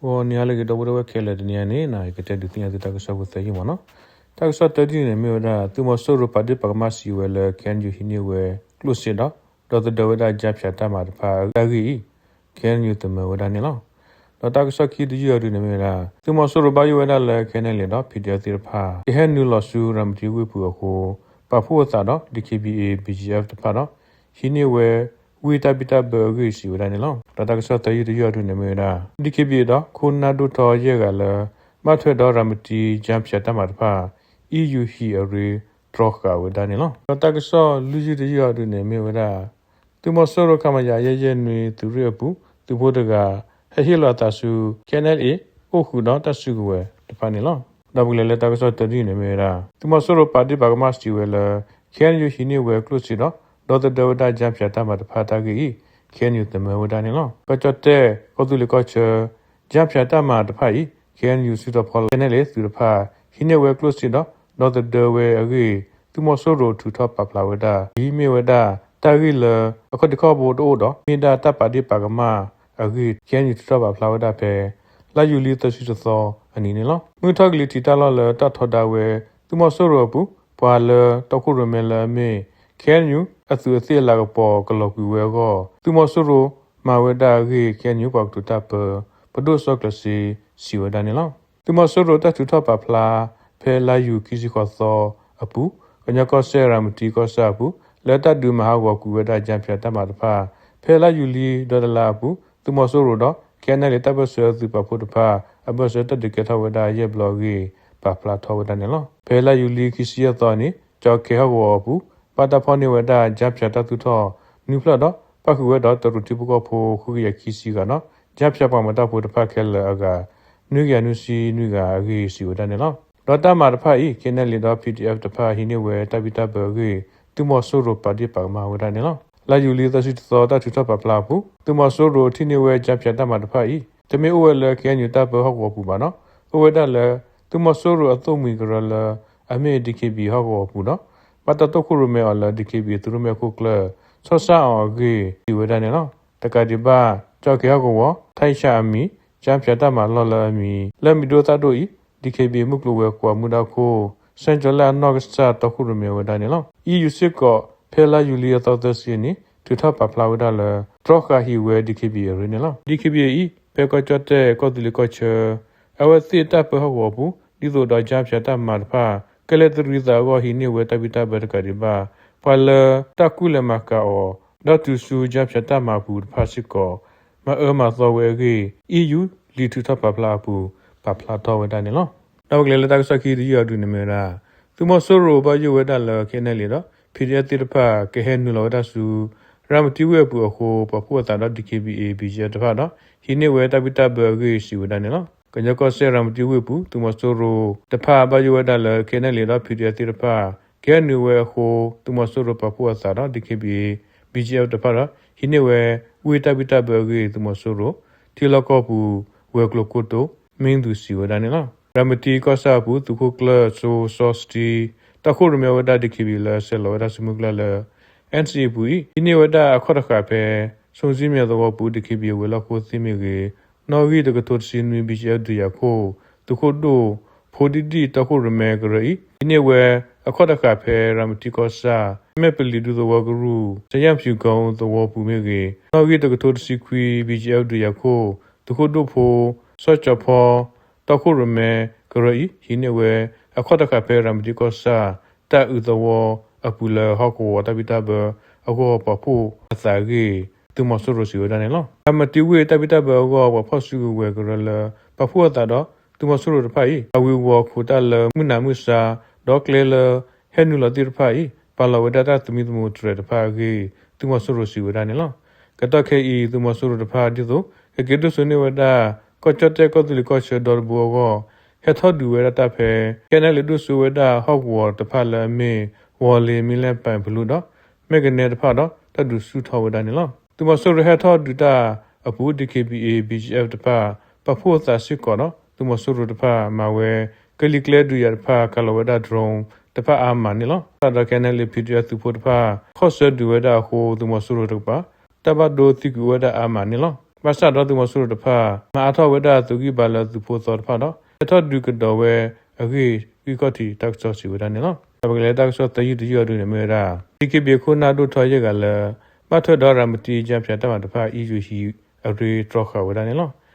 ဂီၤနံၤဟါလၢအဂ့ၤ ဒီပုၢ်ဝဲၢ်ခဲလၢာ်, တနံၤအံၤန့ၣ် ယကတဲဒုးသ့ၣ်ညါသုတၢ်ကစီၣ်ဖိသၢယုၢ်မးနီၤ. တၢ်ကစီၣ်တၢတယုၢ်န့ၣ်မ့ၢ်ဝဲဒၣ် သုးမီၤစိရိၤပာ်ဒ့ၣ်ပာ်ကမၣ်စံးဝဲလၢ KNU ဟံးန့ၢ်ဝဲကျိၣ်စ့ဒီး ဒီသဒၢဝဲဒၣ် ကၠါဖၠးတၢ်မၤတဖၣ်တၢ်ဂ့ၢ်အံၤ KNU သမၢဝဲဒၣ်န့ၣ်လီၤ. ဒီးတၢ်ကစီၣ်ခံတယုၢ်အံၤဒုးန့ၣ်မ့ၢ်ဝဲဒၣ် သုးမီၤစိရိၤဘၣ်ယိၣ်ဝဲဒၣ်လၢ KNLA ဒီး PDF သ့ၣ်တဖၣ် ကဟဲနုာ်လီၤဆူရၤမတံဝ့ၢ်ပူၤအဃိ ပာ်ဖှိၣ်အသးဒီး DKBA BGF တဖၣ်ဒီး ဟံးန့ၢ်ဝဲ ဝ့ၢ်တၢ်ဘံၣ်တၢ်ဘၢအဂ့ၢ်စံးဝဲဒၣ်န့ၣ်လီၤ. ဒီးတၢ်ကစီၣ်သၢယုၢ်တယုၢ်အံၤဒုးန့ၣ်မ့ၢ်ဝဲဒၣ် DKBA ဒီးခိၣ်နၢ်ဒိၣ်ထီယဲၢ်ဂၤလၢ ဘၣ်ထွဲဒီးရၤမတံ ကၠါဖၠးတၢ်မၤတဖၣ် အံၤယူၤဟံၣ်အရ့ တြီဃာ်ဝဲဒၣ်န့ၣ်လီၤ. ဒီးတၢ်ကစီၣ်လွံၢ်ယုၢ်တယုၢ်အံၤဒုးန့ၣ်မ့ၢ်ဝဲဒၣ် သုးမီၤစိရိၤ ခမရ ယဲၢ်ယဲၢ်နွံ သုးရ့ၣ်အပူၤ သုးဖိတဂၤ ဟဲဟ့ၣ်လီၤအသးဆူ KNLA အိၣ်ဃုာ်ဒီးတၢ်စုကဝဲၤတဖၣ်န့ၣ်လီၤ. ဒီးပကလဲၤလၢတၢ်ကစီၣ်တၢတယုၢ်န့ၣ်မ့ၢ်ဝဲဒၣ် သုးမီၤစိရိၤပာ်ဒ့ၣ်ပာ်ကမၣ်စံးဝဲလၢ KNU ဟံးန့ၢ်ဝဲကျိၣ်စ့ဒီး ဒီသဒၢဝဲဒၣ် ကၠါဖၠးတၢ်မၤတဖၣ်တၢ်ဂ့ၢ်အံၤ KNU သမၢဝဲဒၣ်န့ၣ်လီၤ. ကီၢ်ကၠီၣ်တဲၣ် ကီၢ်သူလ့ၤကီၢ်ဆၢ ကၠါဖၠးတၢ်မၤတဖၣ်အံၤ KNU စုထီၣ်ဖီလာ် KNLA သုးတဖၣ် ဟံးန့ၢ်ဝဲကျိၣ်စ့ဒီး ဒီသဒၢဝဲအဂ့ၢ် သုးမီၤစိရိၤထုးထီၣ်ပာ်ဖျါဝဲဒၣ် ဒ်မ့ၢ်ဝဲဒၣ် တၢ်ဂ့ၢ်လၢ အခီၣ်ထံးခီၣ်ဘိတအိၣ်ဒီး မ့ၢ်ဒၣ်တၢ်ပာ်ဒ့ၣ်ပာ်ကမၣ်အဂ့ၢ် KNU ထုးထီၣ်ပာ်ဖျါဝဲဒၣ်ဖဲ လါယူၤလံသၢဆံတသီအနံၤန့ၣ်လီၤ. မုၢ်ထီၣ်ကလံၤထံးတၢ်လီၢ်လၢတၢ်ထီဒါဝဲ သုးမီၤစိရိၤအပူၤ ပှၤလၢတီခိၣ်ရိၣ်မဲလၢအမ့ၢ် KNU အသုးအသ့ၣ်အလၤကပီၤကလီၤကွံာ်ဝဲအဂီၢ် သုးမီၤစိရိၤမၤဝဲဒၣ်အဂ့ၢ် KNU ပှၤကတိၤတၢ်ပၢ ပဒိၣ်စီၤကျၢၤစ့ စံးဝဲဒၣ်န့ၣ်လီၤ. သုးမီၤစိရိၤတၢ်ထုးထီၣ်ပာ်ဖျါ ဖဲလါယူၤခံဆံဃိးသီအပူၤ ကညီကီၢ်စဲၣ်ရၤမတံကီၢ်ဆၣ်အပူၤ လၢတၢ်ဒုးမၤဟးဂီၤကွံာ်ဝဲဒၣ် ကၠါဖၠးတၢ်မၤတဖၣ် ဖဲလါယူၤလံဒီတလါအပူၤ သုးမီၤစိရိၤဒီး KNLA တၢ်ပၢၢ်ဆၢသုးပာ်ဖှိၣ်တဖၣ် အဘၢၣ်စၢၤတၢ်ဒုးကဲထီၣ်ဝဲဒၣ်ယဲၢ်ဘျီအဂ့ၢ် ပာ်ဖျါထီၣ်ဝဲဒၣ်န့ၣ်လီၤ. ဖဲလါယူၤလံခံဆံယဲၢ်သီန့ၣ် ကၠီၤကဲၤဟီၣ်ကဝီၤအပူၤ ဘၣ်တၢ်ဖီၣ်န့ၢ်ဝဲဒၣ် ကၠါဖၠးတၢ်သူၣ်ထီၣ်နွံဖျၢၣ်ဒီး ပၣ်ဃုာ်ဝဲဒီးတရူးထံဖိကီၢ်ဖိ ဃုကယၤခံဆံဂၤဒီး ကၠါဖၠးပှၤမၤတၢ်ဖိတဖၣ်ခဲလၢာ်အဂၤ နွံကယၤနွံဆံနွံဂၤအဂ့ၢ် စံးဝဲဒၣ်န့ၣ်လီၤ. ဒီးတၢ်မၤတဖၣ်အံၤ KNLA ဒီး PDF တဖၣ်ဟံးန့ၢ်ဝဲတၢ်ဘံၣ်တၢ်ဘၢအဂ့ၢ် သုးမီၤစိရိၤပာ်ဒ့ၣ်ပာ်ကမၣ်ဝဲဒၣ်န့ၣ်လီၤ. လါယူၤလံသၢဆံတသီ တၢ်ထုးထီၣ်ပာ်ဖျါအပူၤ သုးမီၤစိရိၤထံၣ်န့ၢ်ဝဲ ကၠါဖၠးတၢ်မၤတဖၣ်အံၤ တမ့ၢ်အိၣ်ဝဲလၢ KNU တၢ်ပၢဟီၣ်ကဝီၤပူၤဘၣ်ဒီး အိၣ်ဝဲဒၣ်လၢ သုးမီၤစိရိၤအသိၣ်မှံၤကရၢလၢ အမ့ၢ် DKBA ဟီၣ်ကဝီၤပူၤဒီး ဘၣ်တၢ်တီခိၣ်ရိၣ်မဲအီၤလၢ DKBA သုးရိၣ်မဲခိၣ်ကျၢၢ် ဆီၣ်ဆၣ်အီၤအဂ့ၢ် စံးဝဲဒၣ်န့ၣ်လီၤ. တကးဒံးဘၣ် ကၠီၤကဲၤဟီၣ်ကဝီၤ ထၢၣ်ဆၣ်အမံၤ ကၠါဖၠးတၢ်မၤလီၢ်လၢအမံၤ လၢမံၤဒိၣ်သၣ်ဒိၣ်အံၤ DKBA မုၢ်ကျိၤဝဲၤကွာ်မူဒါခိၣ် စဲကၠီၤလၢအနီၢ်ကစၢ်တီခိၣ်ရိၣ်မဲဝဲဒၣ်န့ၣ်လီၤ. အံၤယူၤစ့ၢ်ကီး ဖဲလါယူၤလံအသီသၢဆံအနံၤ ထုးထီၣ်ပာ်ဖျါဝဲဒၣ်လၢ တြီဃာ်ဟံၣ်ဝဲ DKBA အရ့န့ၣ်လီၤ. DKBA အံၤ ဖဲကီၢ်ကၠီၣ်တဲၣ် ကီၢ်သူလ့ၤကီၢ်ဆၢ အဝဲသ့ၣ်တၢ်ပၢဟီၣ်ကဝီၤအပူၤ ဒ်သိးဒီး ကၠါဖၠးတၢ်မၤတဖၣ် ကလဲၤတရံးသးအဂီၢ် ဟံးန့ၢ်ဝဲတၢ်ဘံၣ်တၢ်ဘၢတကးဒံးဘၣ် ပှၤလၢတၢ်ကူၣ်လဲၤမၤကၤအီၤ ဒီးတုၤဆူ ကၠါဖၠးတၢ်မၤအပူၤတဖၣ်စ့ၢ်ကီး မၤအၢမၤသီဝဲအဂ့ၢ် အံၤယူၤလံထုးထီၣ်ပာ်ဖျါအပူၤ ပာ်ဖျါထီၣ်ဝဲဒၣ်န့ၣ်လီၤ. ဒီးပကလဲၤလၢတၢ်ကစီၣ်ခံတယုၢ်အံၤဒုးန့ၣ်မ့ၢ်ဝဲဒၣ် သုးမီၤစိရိၤဘၣ်ယိၣ်ဝဲဒၣ်လၢ KNLA ဒီး PDF သ့ၣ်တဖၣ် ကဟဲနုာ်လီၤဝဲဒၣ်ဆူ ရၤမတံဝ့ၢ်အပူၤအဃိ ပာ်ဖှိၣ်အသးဒီး DKBA BGF တဖၣ်ဒီး ဟံးန့ၢ်ဝဲတၢ်ဘံၣ်တၢ်ဘၢအဂ့ၢ် စံးဝဲဒၣ်န့ၣ်လီၤ. ကညီကီၢ်စဲၣ်ရၤမတံဝ့ၢ်အပူၤ သုးမီၤစိရိၤတဖၣ်ဘၣ်ယိၣ်ဝဲဒၣ်လၢ KNLA ဒီး PDF သ့ၣ်တဖၣ် ကဟဲနုာ်ဝဲအဃိ သုးမီၤစိရိၤပာ်ဖှိၣ်အသးဒီး DKBA BGF တဖၣ်ဒီး ဟံးန့ၢ်ဝဲ ဝ့ၢ်တၢ်ဘံၣ်တၢ်ဘၢအဂ့ၢ် သုးမီၤစိရိၤ ထံလီၢ်ကီၢ်ပူၤ ဝဲၤကျိၤခိၣ်တိ မ့ၢ်သူး စံးဝဲဒၣ်န့ၣ်လီၤ. ရၤမတံကီၢ်ဆၣ်အပူၤ သုးခိၣ်ကျၢၢ် စိၤစီဆတံ တီခိၣ်ရိၣ်မဲဝဲဒၣ် DKBA လၢဆဲးလီၤဝဲဒၣ်ဆူမုၢ်ကျၢၢ်လၢ NCA အပူၤအံၤ ဟံးန့ၢ်ဝဲဒၣ်အခီၣ်တဃာ်ဖဲ ဆိစံမဲသဝီပူၤ DKBA ဝဲၤလီၢ်ခိၣ်သ့ၣ်မ့ၢ်ဂ့ၤ နီၣ်ဂံၢ်တကထိတဆံနွံ BGF ဒုးယၤခိၣ် သုးခိၣ်ဒိၣ် ဖိဒံၣ်ဒံၣ်တီခိၣ်ရိၣ်မဲကရၢအံၤ ဟံးန့ၢ်ဝဲအခီၣ်တဃာ်ဖဲ ရၤမတံကီၢ်ဆၣ် မဲၣ်ပလံၤဒူသဝီကရူၢ် စယၣ်ဖၠူၤကီသဝီပူၤမ့ၢ်ဂ့ၤ နီၣ်ဂံၢ်တကထိတဆံခွံ BGF ဒုးယၤခိၣ် သုးခိၣ်ဒိၣ်ဖိ စီၤကၠီၤဖီ တီခိၣ်ရိၣ်မဲကရၢအံၤ ဟံးန့ၢ်ဝဲအခီၣ်တဃာ်ဖဲ ရၤမတံကီၢ်ဆၣ် တၢ်အုးသဝီအပူၤလၢဟီၣ်ကဝီၤတၢ်ဘံၣ်တၢ်ဘၢအဂီၢ် ပာ်ဖှိၣ်အသးအဂ့ၢ် သုးမီၤစိရိၤစံးဝဲဒၣ်န့ၣ်လီၤ. ရၤမတံဝ့ၢ်တၢ်ဘံၣ်တၢ်ဘၢအဂီၢ် ပှၤဖီၣ်စုကဝဲၤကရၢလၢ ပာ်ဖှိၣ်အသးဒီး သုးမီၤစိရိၤတဖၣ်အံၤ အဝံၤဝီၤခိးတၢ်လၢမုၢ်နၤမုၢ်ဆါ ဒီးကျဲလၢဟဲနုာ်လီၤသ့ၣ်တဖၣ်အံၤ ပာ်လီၤဝဲဒၣ်တၢ်သမံသမိးတြဲၤတဖၣ်အဂ့ၢ် သုးမီၤစိရိၤစံးဝဲဒၣ်န့ၣ်လီၤ. ကတီၢ်ခဲအံၤ သုးမီၤစိရိၤတဖၣ်ဒ်သိး ကက့ၤဒိၣ်စိန့ၢ်ဝဲဒၣ် ကီၢ်ကၠီၣ်တဲၣ်ကီၢ်သူလ့ၤကီၢ်ဆၢဒီတဘိအဂီၢ် ဟဲထီၣ်ဒုးဝဲဒၣ်တၢ်ဖဲ KNLA ဒိၣ်စိဝဲဒၣ်ဟီၣ်ကဝီၤတဖၣ်လၢအမ့ၢ် ဝီၤလ့ၤ မ့ၢ်လဲၣ်ပၣ်ဖလူဒီး မဲၢ်ကနဲတဖၣ်ဒီး တၢ်ဒုးဆူၣ်ထီၣ်ဝဲဒၣ်န့ၣ်လီၤ. သုးမီၤစိရိၤဟဲထီၣ်ဒုးတၢ်အပူၤ DKBA BGF တဖၣ် ပာ်ဖှိၣ်အသးစ့ၢ်ကီးဒီး သုးမီၤစိရိၤတဖၣ်မၤဝဲ ကလံၤကျဲဒုးယၤတဖၣ် ကၤလီၤဝဲဒၣ် drone တဖၣ်အါမးန့ၣ်လီၤ. ဒီး KNLA PDF သုးဖိတဖၣ် ခီၣ်ဆၢဒုးဝဲဒၣ်အဃိ သုးမီၤစိရိၤတကပၤ တၢ်ဘၣ်ဒိသံကွံာ်ဝဲဒၣ်အါမးန့ၣ်လီၤ. ဘၣ်ဆၣ်ဒီးသုးမီၤစိရိၤတဖၣ် မၤအါထီၣ်ဝဲဒၣ်သုးဂံၢ်ဘါလၢသုးဖိသီတဖၣ်ဒီး ဟဲထီၣ်ဒုးကဒီးဝဲအဂ့ၢ် ဂံၢ်ခီၣ်ထံးတၢ်ကစီၣ်စံးဝဲဒၣ်န့ၣ်လီၤ. ဒီးပကလဲၤတၢ်ကစီၣ်သၢယုၢ်တယုၢ်အဒုန့ၣ်မ့ၢ်ဝဲဒၣ် DKBA ခိၣ်နၢ်ဒိၣ်ထီၣ်ယဲၢ်ဂၤလၢ ဘၣ်ထွဲဒီးရၤမတံ ကၠါဖၠးတၢ်မၤတဖၣ် အံၣ်ယူၣ်ဟံးအရ့တြီဃာ်ဝဲဒၣ်န့ၣ်လီၤ.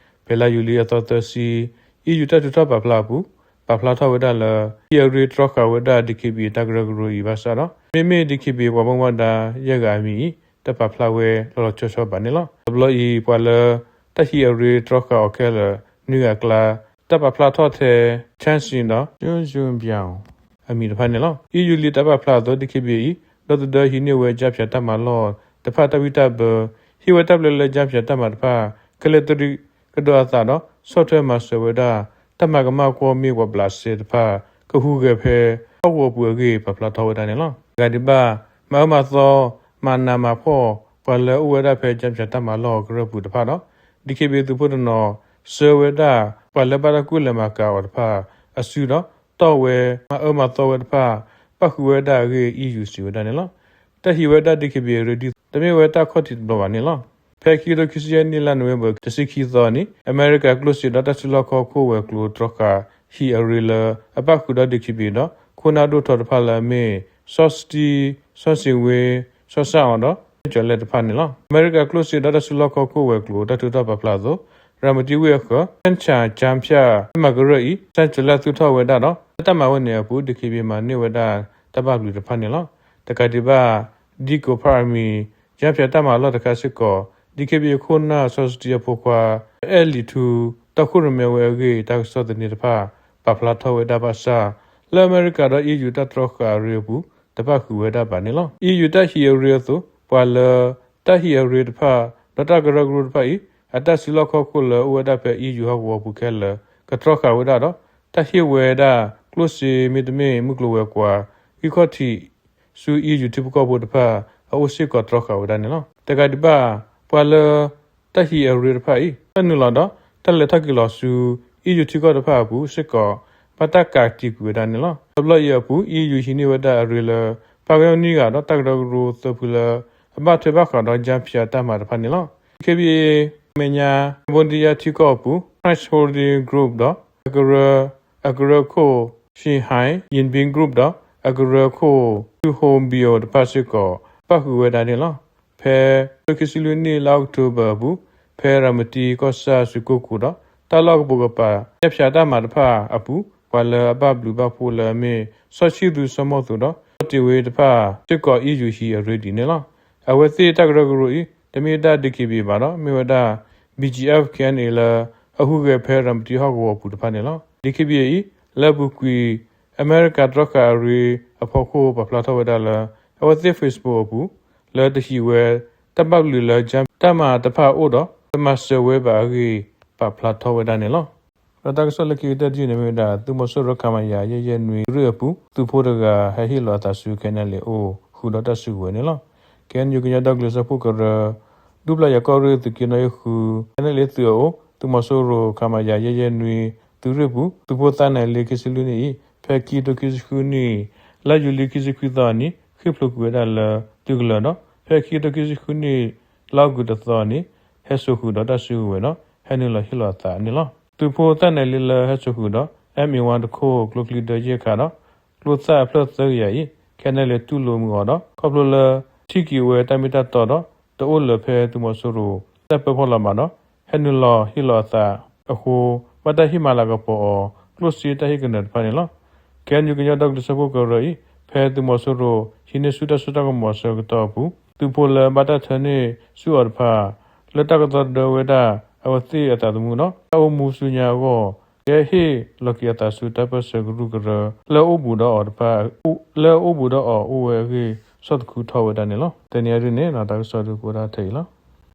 ဖဲလါယူၤလံအသီသၢဆံ အံၣ်ယူၣ်တၢ်ထုးထီၣ်ပာ်ဖျါအပူၤ ပာ်ဖျါထီၣ်ဝဲဒၣ်လၢ ဟံးအရ့တြီဃာ်ဝဲဒၣ် DKBA တၢ်ကရၢကရိအံၤဘၣ်ဆၣ်ဒီး မ့မ့ၢ် DKBA ပှၤဘၣ်မူဘၣ်ဒါယဲၢ်ဂၤအမံၤအံၤ တပာ်ဖျါဝဲလီၤလီၤဆီဆီဘၣ်န့ၣ်လီၤ. တဘျီအံၤ ပှၤလၢတၢ်ဟံးအရ့တြီဃာ်အီၤခဲလၢာ် နွံဂၤအကျါ တၢ်ပာ်ဖျါထီၣ်ထဲ Chen Xing ဒီး Xu Zhenbiao အမံၤတဖၣ်န့ၣ်လီၤ. အံၣ်ယူၣ်လံတၢ်ပာ်ဖျါအသိး DKBA အံၤ ဒီသဒၢဟံးန့ၢ်ဝဲ ကၠါဖၠးတၢ်မၤလီၢ်တဖၣ်တၢ်ဝံၣ်တၢ်ဘၢ, ဟ့ၣ်ဝဲတၢ်ဘျၢလၢ ကၠါဖၠးတၢ်မၤတဖၣ် ခဲလၢာ်တရံးကဒီးအသးဒီး ဆီၣ်ထွဲမၤစၢၤဝဲဒၣ် တၢ်မၤကမၣ်ကွီၢ်မ့ၣ်ပှၤဘျးစဲတဖၣ် ကဟူးဂဲၤဖဲဟီၣ်ကဝီၤပူၤအဂ့ၢ် ပာ်ဖျါထီၣ်ဝဲဒၣ်န့ၣ်လီၤ. တကးဒံးဘၣ် မၤအၢမၤသီ မၤနးမၤဖှီၣ် ပှၤလၢအအိၣ်ဝဲဒၣ်ဖဲ ကၠါဖၠးတၢ်မၤလီၢ်ကရၢၢ်ပူၤတဖၣ်ဒီး DKBA သုးဖိတနီၤ ဆှၢဝဲဒၣ် ပှၤလၢဘၣ်တၢ်ကူၣ်လဲၤမၤကၤအီၤတဖၣ်အစုဒီး တီၢ်ဝဲ မၤအၢမၤသီဝဲတဖၣ် ပၣ်ဃုာ်ဝဲဒၣ်အဂ့ၢ် အံၣ်ယူၣ် စံးဝဲဒၣ်န့ၣ်လီၤ. တၢ်ဟံးဝဲဒၣ် DKBA အရ့ဒ်သိး တမ့ၢ်ဝဲတၢ်ခီၣ်ထံးတဘျီဘၣ်န့ၣ်လီၤ. ဖဲခံကထိခံဆံယဲၢ်နံၣ် လါနိၣ်ဝ့ဘၢၣ် တဆံခံသီအနံၤ အမဲရကၤကျိၣ်စ့ဒီးတၢ်စုလီၢ်ခီၣ်ခိၣ်ဝဲၤကျိၤ တြီဃာ်ဟံးအရ့လၢအပၣ်ဃုာ်ဒီး DKBA ဒီး ခိၣ်နၢ်ဒိၣ်ထီၣ်တဖၣ်လၢအမ့ၢ် စီၤစတံ, စီၤစ့ၣ်ဝ့, စီၤစၣ်အီၤဒီး ကၠီၤလဲၣ်တဖၣ်န့ၣ်လီၤ. အမဲရကၤကျိၣ်စ့ဒီးတၢ်စုလီၢ်ခီၣ်ခိၣ်ဝဲၤကျိၤ တၢ်ထုးထီၣ်ပာ်ဖျါအသိး ရၤမတံဝ့ၢ်အဃၢၤ ဖၠၣ်ဆၣ်ကၠါဖၠး တၢ်မၤကရၢၢ်အံၤ စၣ်ကၠီၤလဲၣ်သူၣ်ထီၣ်ဝဲဒၣ်ဒီး လၢတၢ်မၤဝဲန့ၣ်အပူၤ DKBA မၤန့ၢ်ဝဲဒၣ်တၢ်ဘၣ်ဘျုးတဖၣ်န့ၣ်လီၤ. တကးဒံးဘၣ် ဒံကိးဖၣ်အမံၤ ကၠါဖၠးတၢ်မၤလီၢ်တခါစ့ၢ်ကီး DKBA ခိၣ်နၢ်စီၤစတံအဖိခွါ အဲၣ်လံၤထူ တီၢ်ခိၣ်ရိၣ်မဲဝဲအဂ့ၢ် တၢ်ကစီၣ်သန့တဖၣ် ပာ်ဖျါထီၣ်ဝဲဒၣ်ဘၣ်ဆၣ် လၢအမဲရကၤဒီး အံၣ်ယူၣ်တၢ်တြီဃာ်အရ့အပူၤ တပၣ်ဃုာ်ဝဲဒၣ်ဘၣ်န့ၣ်လီၤ. အံၣ်ယူၣ်တၢ်ဟံးအရ့အသိး ပှၤလၢတၢ်ဟံးအရ့တဖၣ် ဒီးတၢ်ကရၢကရိတဖၣ်အံၤ အတၢ်စုလီၢ်ခီၣ်ခိၣ်လၢအအိၣ်ဝဲဒၣ်ဖဲ အံၣ်ယူၣ်ဟီၣ်ကဝီၤပူၤခဲလၢာ် ကတြီဃာ်ဝဲဒၣ်ဒီး တၢ်ဟ့ၣ်ဝဲဒၣ်ကျိၣ်စ့မ့တမ့ၢ် မုၢ်ကျိၤဝဲၤကွာ် ဂံၢ်ခီၣ်ထံး ဆူအံၣ်ယူၣ်ထံဖိကီၢ်ဖိတဖၣ် အအိၣ်စ့ၢ်ကီးတြီဃာ်ဝဲဒၣ်န့ၣ်လီၤ. တကးဒံးဘၣ် ပှၤလၢတၢ်ဟံးအရ့တဖၣ်အံၤ တၢ်နုာ်လီၤဒီး တၢ်လဲၤထီၣ်က့ၤလီၤဆူ အံၣ်ယူၣ်ထံကီၢ်တဖၣ်အပူၤစ့ၢ်ကီး ဘၣ်တၢ်ကးတံာ်ကွံာ်ဝဲဒၣ်န့ၣ်လီၤ. တဘျီအံၤအပူၤ အံၣ်ယူၣ်ဟံးန့ၢ်ဝဲဒၣ်အရ့လၢ ပှၤကညီနွံဂၤဒီး တၢ်ကရၢကရိသၢဖုလၢ အဘၣ်ထွဲဘၣ်ဃးဒီး ကၠါဖၠးတၢ်မၤတဖၣ်န့ၣ်လီၤ. DKBAမဲာ်ညါ Cambodia ထံကီၢ်အပူၤ Christ Holding Group ဒီး အကရၢ အကရၢခိၣ် Shin Hai Yinbin Group ဒီး အကရၢခိၣ် Thu Hon Bio တဖၣ်စ့ၢ်ကီး ပၣ်ဃုာ်ဝဲဒၣ်န့ၣ်လီၤ. ဖဲ ခံကထိခံဆံလွံၢ်နံၣ် လါအီးကထိဘၢၣ်အပူၤ ဖဲရၤမတံကီၢ်ဆၣ်စုကိၢ်ခိၣ်ဒီး တၢ်လီၢ်ကပိာ်ကပၤ ကၠါဖၠးတၢ်မၤတဖၣ်အပူၤ ပှၤလၢအဘၣ်ဘျုးဘၣ်ဖှိၣ်လၢအမ့ၢ် စီၤဆံၣ်သူ စီၤမီၢ်သူးဒီး စီၤတ့ၢ်ဝ့တဖၣ်စ့ၢ်ကီး အံၣ်ယူၣ်ဟံးအရ့ဒံးန့ၣ်လီၤ. အဝဲသ့ၣ်တၢ်ကရၢကရိအံၤ တမ့ၢ်ဒၣ် DKBA ဘၣ်ဒီး မ့ၢ်ဝဲဒၣ် BGF KNA လၢအဟူးဂဲၤဖဲရၤမတံဟီၣ်ကဝီၤအပူၤတဖၣ်န့ၣ်လီၤ. DKBA အံၤ လၢအပူၤကွံာ် အမဲရကၤတြီဃာ်အရ့အဖီခိၣ် ပာ်ဖျါထီၣ်ဝဲဒၣ်လၢ အဝဲသ့ၣ် Facebook အပူၤ လၢတဟံးဝဲ တၢ်ဘၣ်ဘျုးလၢ ကၠါဖၠးတၢ်မၤတဖၣ်အအိၣ်ဒီး တမၤစၢၤဝဲဘၣ်အဂ့ၢ် ပာ်ဖျါထီၣ်ဝဲဒၣ်န့ၣ်လီၤ. ဒီးတၢ်ကစီၣ်လၢခံကတၢၢ်တယုၢ်န့ၣ်မ့ၢ်ဝဲဒၣ် သုးမီၤစိရိၤ ခမရ ယဲၢ်ယဲၢ်နွံ သုးရ့ၣ်အပူၤ သုးဖိတဂၤ ဟဲဟ့ၣ်လီၤအသးဆူ KNLA အအိၣ် ဃုာ်ဒီးတၢ်စုကဝဲၤန့ၣ်လီၤ. KNU ကညီဒီကလုာ်စၢဖှိၣ်ကရၢ ဒူပျၢ်ယၤကီၢ်ရ့ၣ် သုးက့နီၣ်ဂံၢ်ဃု KNLA သုးအအိၣ် သုးမီၤစိရိၤ ခမရ ယဲၢ်ယဲၢ်နွံ သုးရ့ၣ်ပူၤ သုးဖိသၣ်နဲၣ်လံ ခံဆံလွံၢ်နံၣ်အံၤ ဖဲခံကထိခံဆံဃုနံၣ် လါယူၤလံ ခံဆံခွံသီအနံၤ ဃ့ၢ်ဖျိးကွံာ်ဝဲဒၣ်လၢသုးကလၢၤဒီး ဖဲခံကထိခံဆံဃုနံၣ် လါအီကူးတသီအနံၤ ဟဲစိာ်ဃုာ်ဒီးတၢ်စုကဝဲၤဒီး ဟဲနုာ်လီၤဟ့ၣ်လီၤအသးန့ၣ်လီၤ. သုးဖိသၣ်နဲၣ်လံလၢဟဲစိာ်ဃုာ်ဒီး M A one တခိၣ် ကျိချံဒၢယဲၢ်ခါဒီး ကျိသၣ်အဖျၢၣ်သၢကယၤအံၤ KNLA တူၢ်လိာ်မုာ်အီၤဒီး ခီဖျိလၢထံၣ်က့ၤဝဲတၢ်မ့ၢ်တၢ်တီဒီး တအိၣ်လၢၤဖဲသုးမီၤစိရိၤ တၢ်ပၢဖီၣ်လီၤမးဒီး ဟဲနုာ်လီၤဟ့ၣ်လီၤအသးအဃိ ဘၣ်တၢ်ဟ့ၣ်မၤလၤကပီၤအီၤ ကျိၣ်စ့တၢ်ဟ့ၣ်ကနၢၤတဖၣ်န့ၣ်လီၤ. KNU ကညီဒီကလုာ်စၢဖှိၣ်ကရၢအံၤ ဖဲသုးမီၤစိရိၤ ဟံးန့ၢ်ဆူၣ်တၢ်စိတၢ်ကမီၤအဆၢကတီၢ်အပူၤ သုးဖိလၢဘၣ်တၢ်ထၢန့ၢ်ဆူၣ်အီၤတဖၣ် လၢတၢ်ကသီဒၢဝဲဒၣ် အဝဲသ့ၣ်အသးသမူဒီး တၢ်အိၣ်မူဆူညါအဂီၢ် ကဟဲဟ့ၣ်လီၤက့ၤအသးဆူတၢ်ပၢၢ်ဆၢကရူၢ်ကရၢ လၢအအိၣ်ဘူးဒီးအီၤတဖၣ် လၢအအိၣ်ဘူးဒီးအီၤအိၣ်ဝဲအဂ့ၢ် ဆီၣ်သခူထီၣ်ဝဲဒၣ်န့ၣ်လီၤ. တနံၤအံၤဒ်န့ၣ် တၢ်ကစီၣ်ဒုးကအိၣ်ဒၣ်ထဲအံၤလီၤ.